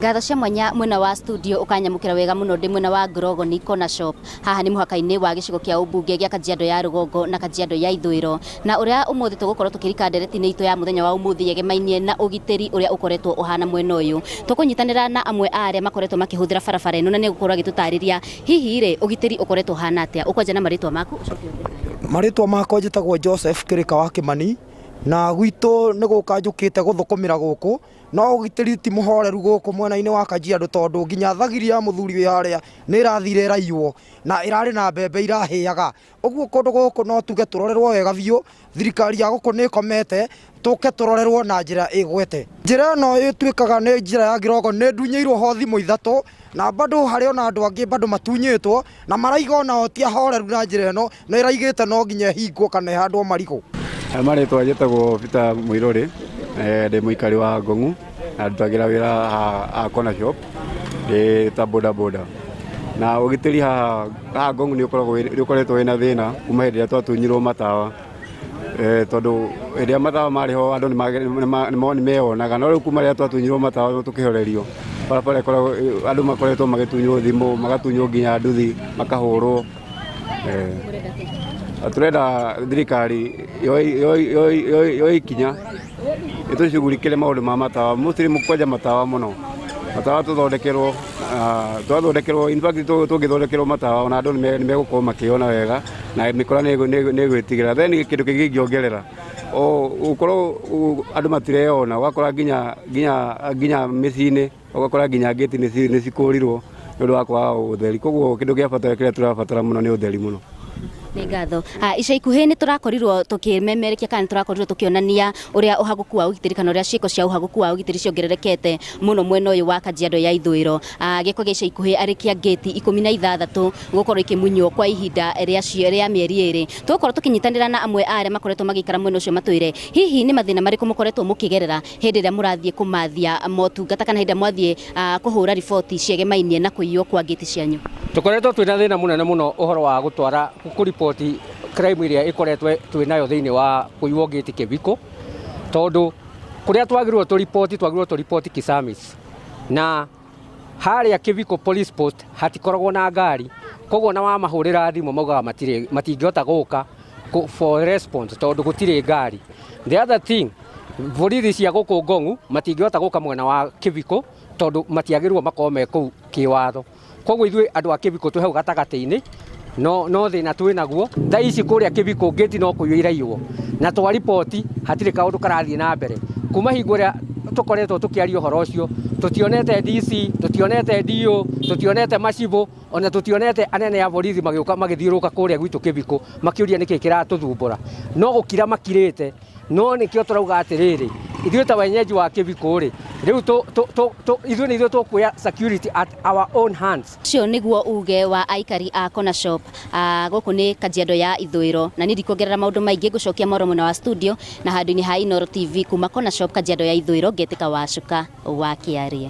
Ngatho cia mwanya mwena wa studio ukanyamukira wega muno ndi mwena wa Grogoni Corner Shop. Haha ni muhaka-ini wa gicigo kia ubunge gia Kajiado ya Rugongo na Kajiado ya Ithuiro, na uria umuthi tugukorwo tukirika ndereti-ini itu ya muthenya wa umuthi yegemainie na ugitiri uria ukoretwo uhana mwena uyu. Tukunyitanira na amwe a aria makoretwo makihuthira barabara ino na ni gukorwo agitutariria hihi ri ugitiri ukoretwo uhana atia. Ukwanja na maritwa maku, ucoke. Marĩtwa makwa njĩtagwo Joseph Kĩrĩka wa Kĩmani, na gwitũ nĩ gũka njũkĩte gũthũkũmĩra gũkũ, no ũgitĩri ti mũhoreru gũkũ mwena-inĩ wa Kajiado, tondũ nginya thagiri ya mũthuri wĩ harĩa nĩ ĩrathire ĩraiywo na ĩrarĩ na mbembe irahĩaga. Ũguo kũndũ gũkũ no tuge tũrorerwo wega biũ. Thirikari ya gũkũ nĩ ĩkomete, tũke tũrorerwo na njĩra ĩgwete. Njĩra ĩno ĩtuĩkaga nĩ njĩra ya Ngirongo, nĩ ndunyĩirwo ho thimũ ithatũ, na bado harĩ ona andũ angĩ bado matunyĩtwo na maraiga onao ti ahoreru, na njĩra ĩno no ĩraigĩte no nginya ĩhingwo kana ĩhandwo marigũ. Marĩtwa njĩtagwo Peter Mũirũrĩ, ndĩ mũikari wa Ngong'u na ndutagĩra wĩra haha Corner Shop ndĩ ta boda boda. Na ũgitĩri haha Ngong'u nĩ ũkoretwo wĩna thĩna kuma hĩndĩ ĩrĩa twatunyirwo matawa, tondũ hĩndĩ ĩrĩa matawa marĩ ho andũ nĩ meyonaga, no rĩu kuma rĩrĩa twatunyirwo matawa tũkĩhorerio barabara ĩkoragwo andũ makoretwo magĩtunywo thimũ, magatunywo nginya nduthi, makahũrwo. Turenda thirikari yoe ikinya ĩtũcugurikĩre maũndũ ma matawa, mostly kwanja matawa mũno, matawa tũthondekerwo, twathondekerwo, in fact tũngĩthondekerwo matawa ona andũ nĩ megũkorwo makĩona wega na mĩkora nĩ ĩgwĩtigĩra. Then kĩndũ kĩngĩ ingĩongerera, gũkorwo andũ matireyona, ũgakora nginya mĩciĩ-inĩ, ũgakora nginya ngĩti nĩ cikũrirwo nĩ ũndũ wa kwaga ũtheri. Koguo kĩndũ kĩa bata kĩrĩa tũrabatara mũno nĩ ũtheri mũno. Nĩ ngatho. Ica ikuhĩ nĩ tũrakorirwo tũkĩmemerekia kana nĩ tũrakorirwo tũkĩonania ũrĩa ũhagũku wa ũgitĩri kana ũrĩa ciĩko cia ũhagũku wa ũgitĩri ciongererekete mũno mwena ũyũ wa Kajiado ya Ithũĩro. Gĩko gĩa ica ikuhĩ arĩ kĩa ngĩti 16 gũkorwo ikĩmunywo kwa ihinda rĩa mĩeri 2. Tũgũkorwo tũkĩnyitanĩra na amwe a arĩa makoretwo magĩikara mwena ũcio matwĩre hihi nĩ mathĩna marĩkũ mũkoretwo mũkĩgerera hĩndĩ ĩrĩa mũrathiĩ kũmathia motungata kana hĩndĩ ĩrĩa mwathiĩ kũhũra riboti ciegemainie na kũiywo kwa ngĩti cianyu. Tũkoretwo twĩna thĩna mũnene mũno ũhoro wa gũtwara kũriboti crime ĩrĩa ĩkoretwo twĩ nayo thĩinĩ wa kũiywo ngĩti Kĩbiko, tondũ kũrĩa twagĩrĩirwo tũriboti, twagĩrĩirwo tũriboti Kisamis, na harĩa Kĩbiko police post hatikoragwo na ngari. Koguo na wamahũrĩra thimũ maugaga matirĩ, matingĩhota gũka for response tondũ gũtirĩ ngari. The other thing, borithi cia gũkũ Ngong'u matingĩhota gũka mwena wa Kĩbiko tondũ matiagĩrĩirwo makorwo me kũu kĩwatho. Koguo ithuĩ andũ a Kĩbiko twĩ hau gatagatĩ-inĩ, no thĩna twĩ naguo. Thaa ici kũrĩa Kĩbiko ngĩti no kũiywo iraiywo, na twa riboti hatirĩ kaũndũ karathiĩ na mbere kuma hingo ĩrĩa tũkoretwo tũkĩaria ũhoro ũcio. Tũtionete DC, tũtionete DO, tũtionete macibũ, ona tũtionete anene a borithi magĩũka magĩthiũrũrũka kũrĩa gwitũ Kĩbiko makĩũria nĩkĩ kĩratũthumbũra, no gũkira makirĩte. No nĩkĩo tũrauga atĩrĩrĩ, ithuĩ ta wenyeji wa Kĩbiko rĩ, rĩu ithuĩ nĩ ithuĩ tũkuoya security at our own hands. Ũcio nĩguo uge wa aikari a Corner Shop. Gũkũ nĩ Kajiado ya Ithũĩro, na niĩ ndikuongerera maũndũ maingĩ, ngũcokia mwaro mwena wa studio na handũ-inĩ ha Inooro TV kuma Corner Shop, Kajiado ya Ithũĩro, ngetĩka Wacuka wa Kĩarie.